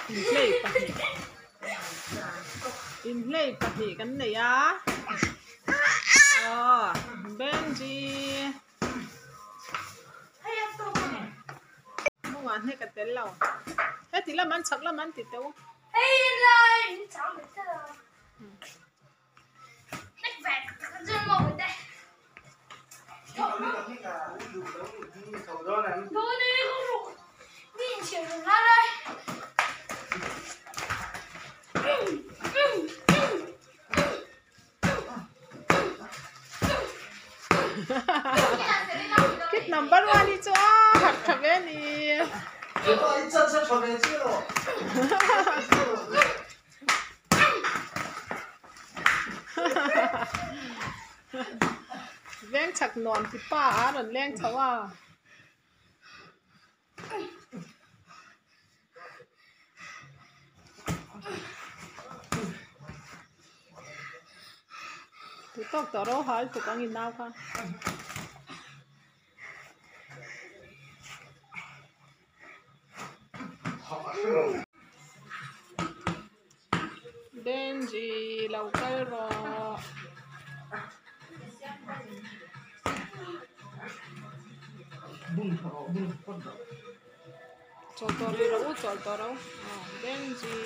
Inhlei pahnih inhlei pahnih kan nei a aw Benji hnungah hnek a tel lo heti lam an chhak lam an ti teuh. Kid number one hi chu a harh tha ve a ni. Veng chhak nuam ti pa a rawn leng chho a. Tu tawk tawh ro hal tuk ang inau kha. Benji lo kal rawh. Chawl tawh rih rawh u chawl tawh rawh u Benji.